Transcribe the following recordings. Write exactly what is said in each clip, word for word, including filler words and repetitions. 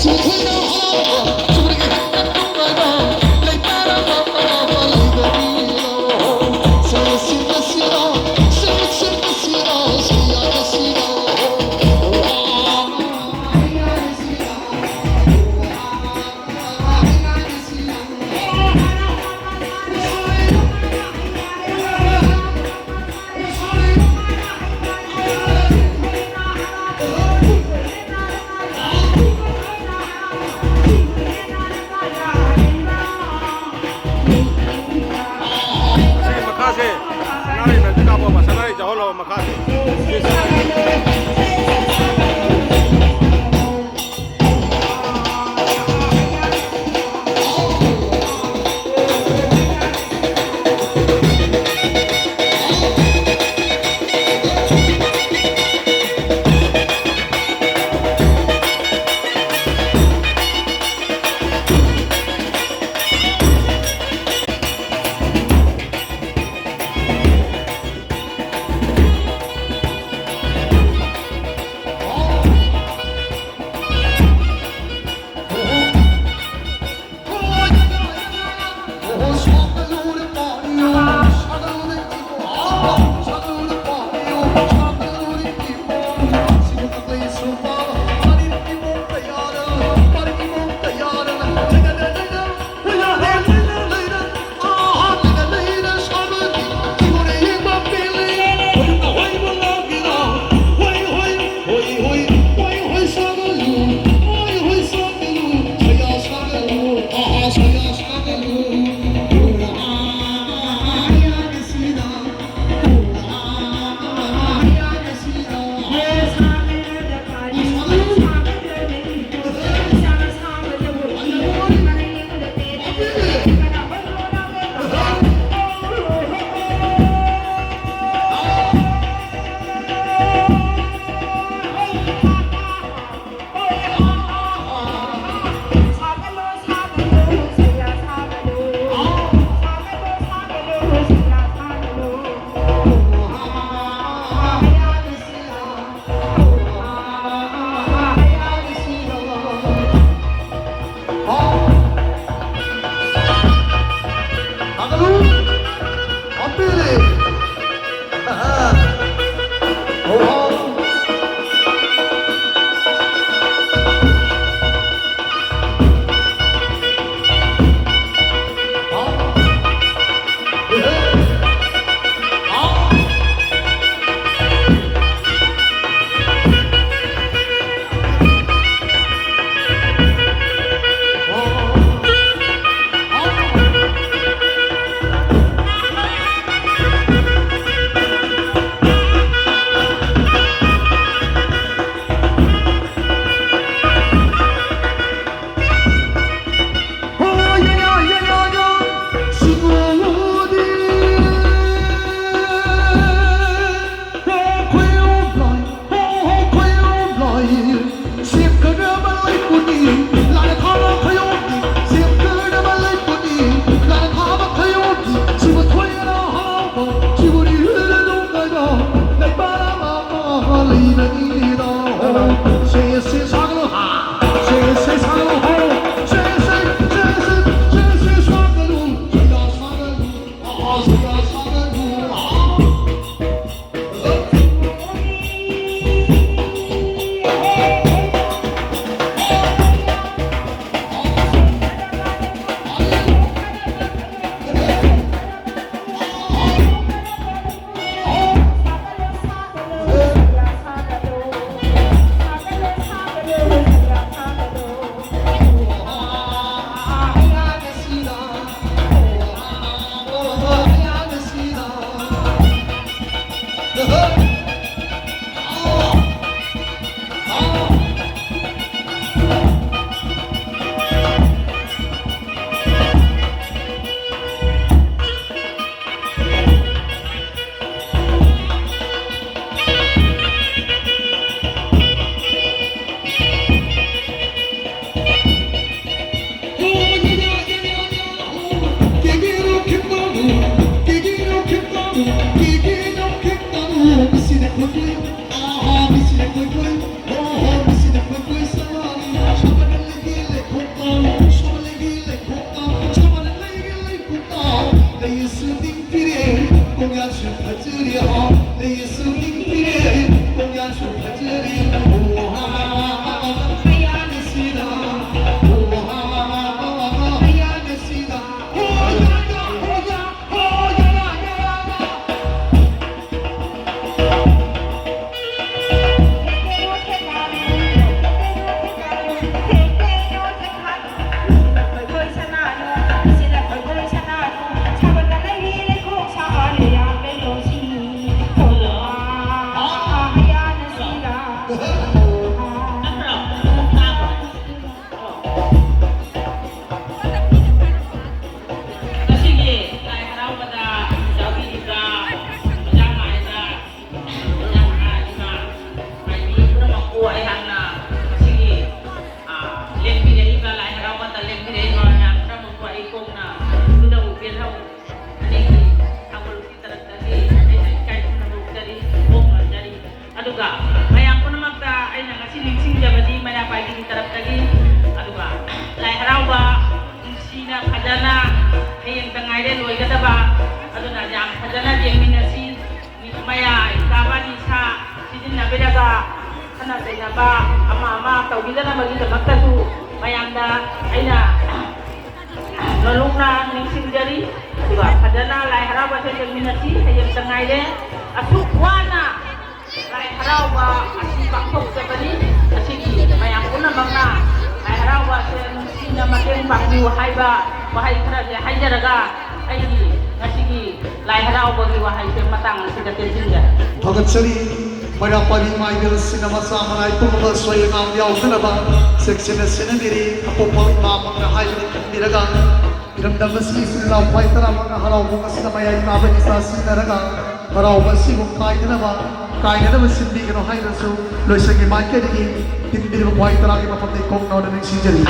ꯁꯤꯒꯤ ꯃꯈꯥꯁꯦ ꯁꯅꯥꯔꯩ ꯃꯌꯥꯝꯁꯦ ꯀꯥꯞꯄꯣꯕ, ꯁꯅꯥꯔꯩ ꯆꯥꯎꯍꯜꯂꯣꯕ ꯃꯈꯥꯁꯦ꯫ ꯉꯁꯤꯒꯤ ꯂꯥꯏ ꯍꯔꯥꯎꯕꯗ ꯌꯥꯎꯕꯤꯔꯤꯕ ꯑꯣꯖꯥ ꯃꯥꯏꯕ, ꯑꯣꯖꯥ ꯃꯍꯥ, ꯏꯃꯥ ꯃꯥꯏꯕꯤ ꯄꯨꯝꯅꯃꯛꯄꯨ ꯑꯩꯍꯥꯛꯅ ꯉꯁꯤꯒꯤ, ꯑ, ꯂꯦꯡꯕꯤꯔꯛꯏꯕ, ꯂꯥꯏ ꯍꯔꯥꯎꯕꯗ ꯂꯦꯡꯕꯤꯔꯛꯏꯕ ꯃꯌꯥꯝ ꯄꯨꯝꯅꯃꯛꯄꯨ ꯑꯩ ꯀꯣꯛꯅ ꯈꯨꯗꯧ ꯄꯦꯜꯍꯧ ꯑꯅꯤꯒꯤ ꯊꯥꯡꯒꯣꯜꯒꯤ ꯇꯔꯞꯇꯒꯤ ꯑꯩꯅ ꯏꯀꯥꯏ ꯈꯨꯝꯅꯕ ꯎꯠꯆꯔꯤ, ꯀꯣꯛꯅ ꯎꯠꯆꯔꯤ꯫ ꯑꯗꯨꯒ ꯃꯌꯥꯝ ꯄꯨꯝꯅꯃꯛꯇ ꯑꯩꯅ ꯉꯁꯤ ꯅꯤꯡꯁꯤꯡꯖꯕꯗꯤ ꯃꯩꯔꯥ ꯄꯥꯏꯕꯤꯒꯤ ꯇꯔꯞꯇꯒꯤ, ꯑꯗꯨꯒ ꯂꯥꯏ ꯍꯔꯥꯎꯕ ꯅꯨꯡꯁꯤꯅ ꯐꯖꯅ ꯍꯌꯦꯡꯇ ꯉꯥꯏꯔꯦ ꯂꯣꯏꯒꯗꯕ, ꯑꯗꯨꯅ ꯌꯥꯝ ꯐꯖꯅ ꯌꯦꯡꯃꯤꯟꯅꯁꯤ꯫ ꯃꯌꯥ ꯀꯥꯕ ꯅꯤꯁꯥ ꯁꯤꯖꯤꯟꯅꯕꯤꯔꯒ ꯈꯠꯅ ꯆꯩꯅꯕ ꯑꯃ ꯑꯃ ꯇꯧꯕꯤꯗꯅꯕꯒꯤꯗꯃꯛꯇꯁꯨ ꯃꯌꯥꯝꯗ ꯑꯩꯅ ꯅꯣꯂꯨꯛꯅ ꯅꯤꯡꯁꯤꯡꯖꯔꯤ꯫ ꯑꯗꯨꯒ ꯐꯖꯅ ꯂꯥꯏ ꯍꯔꯥꯎꯕꯁꯦ ꯌꯦꯡꯃꯤꯟꯅꯁꯤ꯫ ꯍꯌꯦꯡꯇ ꯉꯥꯏꯔꯦ꯫ ꯑꯁꯨꯛ ꯋꯥꯅ ꯂꯥꯏ ꯍꯔꯥꯎꯕ ꯑꯁꯤ ꯄꯥꯡꯊꯣꯛꯆꯕꯅꯤ꯫ ꯑꯁꯤꯒꯤ ꯃꯌꯥꯝ ꯄꯨꯝꯅꯃꯛꯅ ꯂꯥꯏ ꯍꯔꯥꯎꯕ ꯑꯁꯦ ꯅꯨꯡꯁꯤꯅ ꯃꯇꯦꯡ ꯄꯥꯡꯕꯤꯌꯨ ꯍꯥꯏꯕ ꯋꯥꯍꯩ ꯈꯔꯁꯦ ꯍꯥꯏꯖꯔꯒ ꯑꯩꯒꯤ ꯉꯁꯤꯒꯤ ꯂꯥꯏ ꯍꯔꯥꯎꯕꯒꯤ ꯋꯥꯍꯩꯁꯦ ꯃꯇꯥꯡ ꯑꯁꯤꯗ ꯇꯦꯟꯁꯤꯟꯖꯔꯦ꯫ ꯊꯥꯒꯠꯆꯔꯤ꯫ ꯃꯩꯔꯥ ꯄꯥꯏꯕꯤ ꯃꯥꯏꯕꯤꯁꯤꯡꯅ ꯃꯆꯥ ꯃꯅꯥꯏ ꯄꯨꯝꯅꯃꯛ ꯑꯁꯣꯏ ꯑꯉꯥꯝ ꯌꯥꯎꯗꯅꯕ ꯆꯦꯛꯁꯤꯟꯅ ꯁꯦꯟꯅꯕꯤꯔꯤ꯫ ꯑꯄꯣꯛꯄ ꯏꯃꯥ ꯃꯛꯅ ꯍꯥꯏꯕꯅꯤ ꯈꯟꯕꯤꯔꯒ ꯏꯔꯝꯗꯝ ꯑꯁꯤꯒꯤ ꯏꯆꯤꯜ ꯏꯅꯥꯎ ꯈ꯭ꯋꯥꯏ ꯇꯔꯥꯃꯉꯥ ꯍꯔꯥꯎꯕ ꯑꯁꯤꯗ ꯃꯌꯥꯏ ꯀꯥꯕ ꯅꯤꯁꯥ ꯁꯤꯖꯤꯟꯅꯔꯒ ꯍꯔꯥꯎꯕ ꯑꯁꯤꯕꯨ ꯀꯥꯏꯗꯅꯕ, ꯀꯥꯏꯅꯗꯕ ꯁꯤꯟꯕꯤꯒꯅꯨ ꯍꯥꯏꯗꯨꯅꯁꯨ ꯂꯣꯏꯁꯪꯒꯤ ꯃꯥꯏꯀꯩꯗꯒꯤ ꯄꯤꯟꯕꯤꯔꯤꯕ ꯈ꯭ꯋꯥꯏ ꯇꯔꯥꯒꯤ ꯃꯐꯝꯗ ꯏꯀꯣꯛ ꯅꯧꯅ ꯅꯤꯡꯁꯤꯡꯖꯔꯤ꯫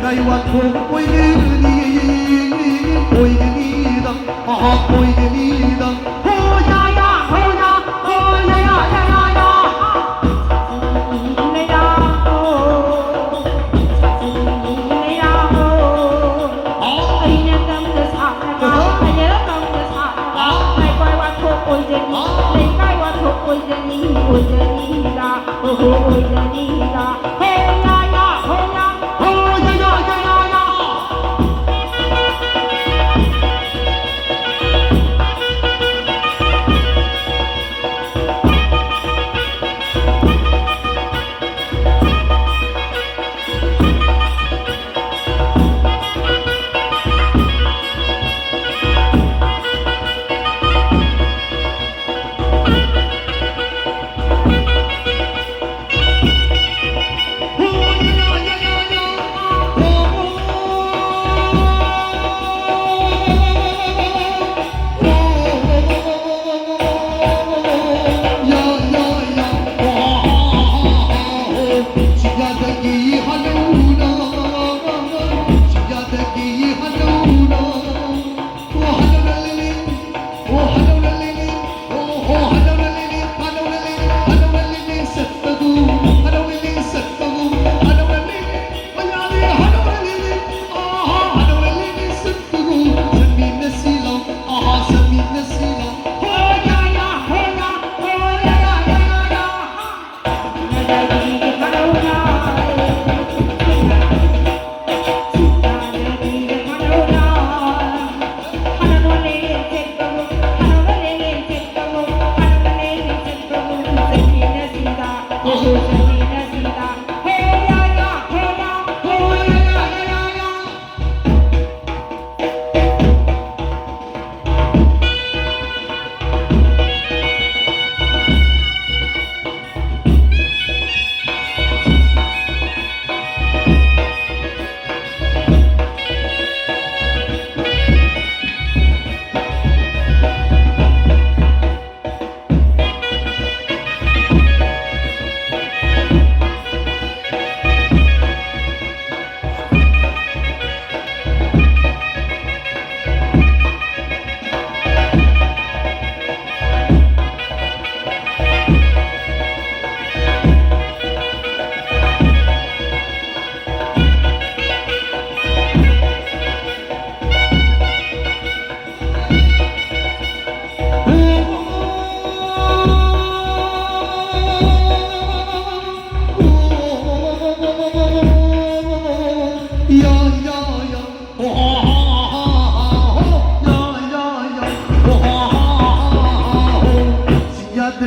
ꯑꯩ ꯋꯥꯊꯣꯛ ꯑꯣꯏꯒꯅꯤ, ꯑꯣꯏꯒꯅꯤꯗ, ꯑꯍꯥ, ꯑꯣꯏꯒꯅꯤꯗ꯫ ꯍꯣ ꯌꯥ ꯌꯥ, ꯍꯣ ꯌꯥ, ꯍꯣ ꯌꯥ ꯌꯥ, ꯌꯥ ꯌꯥ ꯌꯥ꯫ ꯅꯌꯥ, ꯑꯣ, ꯅꯌꯥ, ꯑꯣ꯫ ꯑꯩꯅ ꯀꯝꯗ ꯁꯥꯠꯂꯒ, ꯑꯍꯥ꯫ ꯑꯩꯅ ꯀꯝꯗ ꯁꯥꯠꯂꯒ, ꯑꯥ꯫ ꯂꯩꯀꯥꯏ ꯋꯥꯊꯣꯛ ꯑꯣꯏꯖꯅꯤ, ꯑꯥ꯫ ꯂꯩꯀꯥꯏ ꯋꯥꯊꯣꯛ ꯑꯣꯏꯖꯅꯤ, ꯑꯣꯏꯖꯅꯤꯗ꯫ ꯍꯣ ꯍꯣ ꯍꯣꯏ ꯖꯅꯤꯗ, ꯍꯦ ꯌꯥ ꯌꯥ, ꯍꯣ ꯌꯥ, ꯍꯣ ꯌꯥ ꯌꯥ, ꯌꯥ ꯌꯥ ꯌꯥ꯫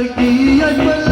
ꯌꯥꯏꯐ